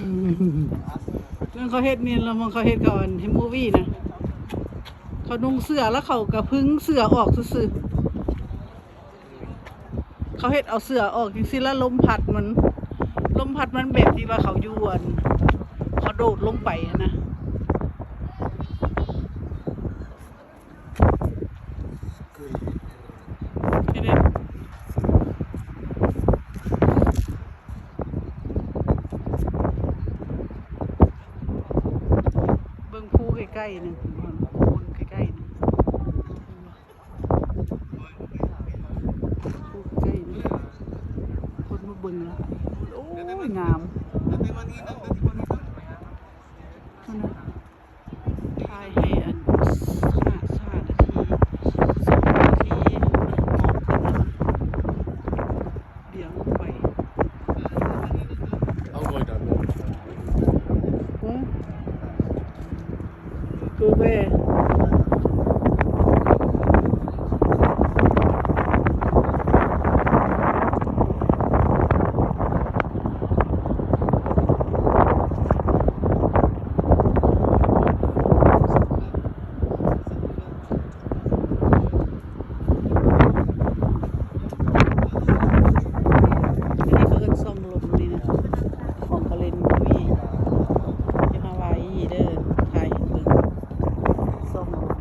ເລື່ອງເຂົາເຮັດນີ້ລະ ເຂົາເຮັດກັບອັນເຮັດມູວີນະ ເຂົານຸ່ງເສື້ອລະເຂົາກະພຶງເສື້ອອອກຊື່ໆ. ເຂົາເຮັດເອົາເສື້ອອອກຈັ່ງຊີ້ລະ ລົມພັດມັນ ລົມພັດມັນແບບທີ່ວ່າເຂົາຢູ່ອັນ ເຂົາໂດດລົງໄປຫັ້ນນະ. ເຮັດໃຫ້ ເບິ່ງພູໃກ້ໆ ນີ້ ພູໃກ້ໆ ນີ້. ໃກ້ໆ ນີ້ ຄົນມາເບິ່ງຫຼາຍ ໂອ້ຍ ງາມ ຫັ້ນນະ ຖ່າຍໃຫ້ອັນ ຫ້າ ຫ້ານາທີ ສອງນາທີ ໝອກຂຶ້ນແລ້ວ ບຽງລົງໄປ. I'm going down there. Go where? ອັນນີ້ເຂົາເອີ້ນຊ່ອງລົມນີ້ນະ ຂອງກາເລັນວີ ທີ່ຮາວາຍເດີ ຖ່າຍໃຫ້ເບິ່ງ ຊ່ອງລົມ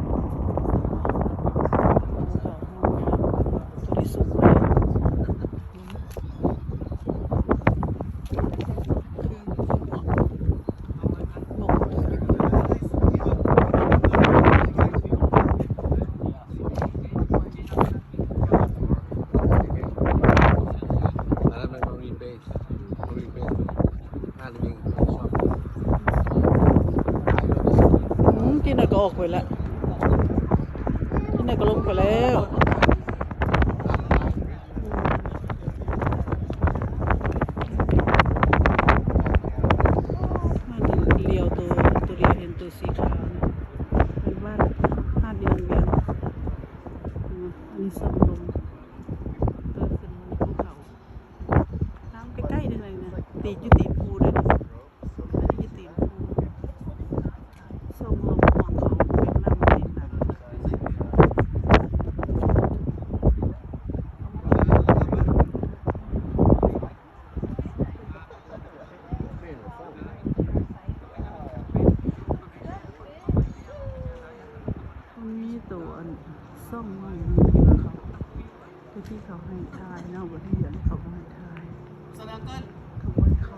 ໂຕນີ້ສູງເລີຍ. ອືມ ກິນແລ້ວກໍອອກໄປແລ້ວ ກິນແລ້ວກໍລົງໄປແລ້ວ. ອືມ ມາດຽວໂຕ ໂຕດຽວເຫັນໂຕສີຂາວນະ ເປັນບ້ານ ບ້ານດຽວ ອືມ ອັນນີ້ຊ່ອງລົມ ເກີດຂຶ້ນພູເຂົາ ນ້ຳໃກ້ໆ ນີ້ນະ ຕີນຢູ່ຕີນພູເດ້ ອັນນີ້ຢູ່ຕີນພູ. ຊ່ອງລົມຂອງເຂົາເປັນນ້ຳເປັນໜັງ ມັນມີໂຕອັນ ຊ່ອງໜຶ່ງທີ່ວ່າເຂົາ ທີ່ເຂົາໃຫ້ຖ່າຍເນາະ ບໍ່ໄດ້ເຫັນ ເຂົາບໍ່ໃຫ້ຖ່າຍ ເຂົາບໍ່ໃຫ້ເຂົ້າ.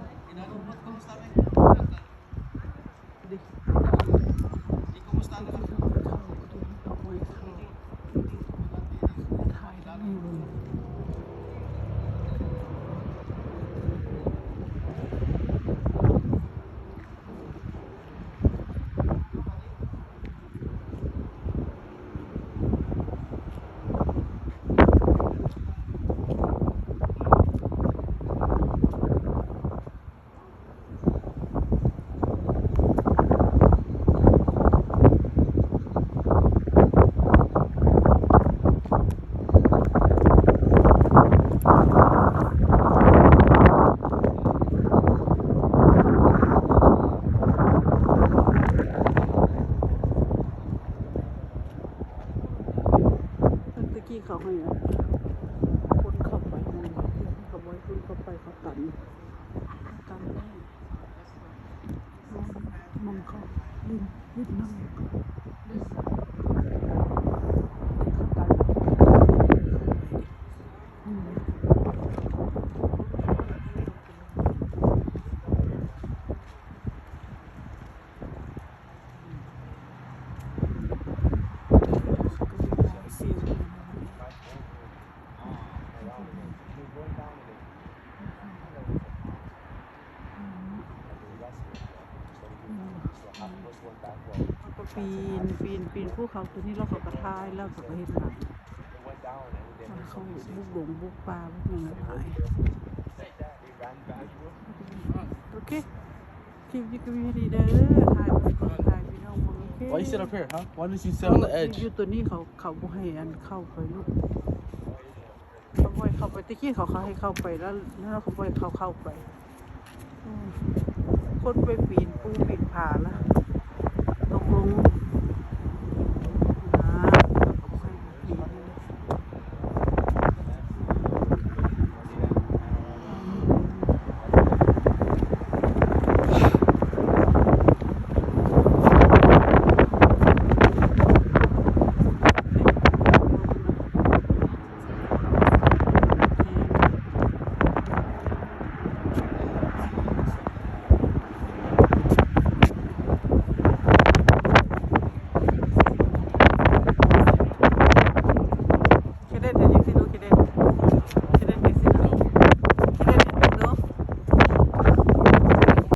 ແຕ່ກີ້ເຂົາໃຫ້ຄົນເຂົ້າໄປ ເຂົາບໍ່ໃຫ້ຄົນເຂົ້າໄປ ເຂົາຕັນ ເຂົາຕັນໄວ້. ມອງເຂົາຫຼິ້ນ ຫຼິ້ນນ້ຳ ເຂົາກໍປີນ ປີນ ປີນພູເຂົາໂຕນີ້ ແລ້ວເຂົາກໍ ເຂົາກໍເຮັດໜັງ ເຂົາບຸກດົງບຸກປ່າ ບຸກຫຍັງຫຼາຍ. ໂອເຄ ຄລິບນີ້ກໍມີເທົ່ານີ້ເດີ ຖ່າຍໄວ້ເບິ່ງ ຖ່າຍພີ່ນ້ອງເບິ່ງ. ໂອເຄ Why you sit up here, huh? Why don't you sit on the edge? ຢູ່ໂຕນີ້ເຂົາ ເຂົາບໍ່ໃຫ້ອັນເຂົ້າໄປລູກ. ເຂົາບໍ່ໃຫ້ເຂົ້າໄປ ແຕ່ກີ້ເຂົາ ເຂົາໃຫ້ເຂົ້າໄປ ແລ້ວ ແລ້ວເຂົາບໍ່ໃຫ້ເຂົາເຂົ້າໄປ. ອືມ ໂຄ ຄົນໄປປີນພູປີນຜາລະ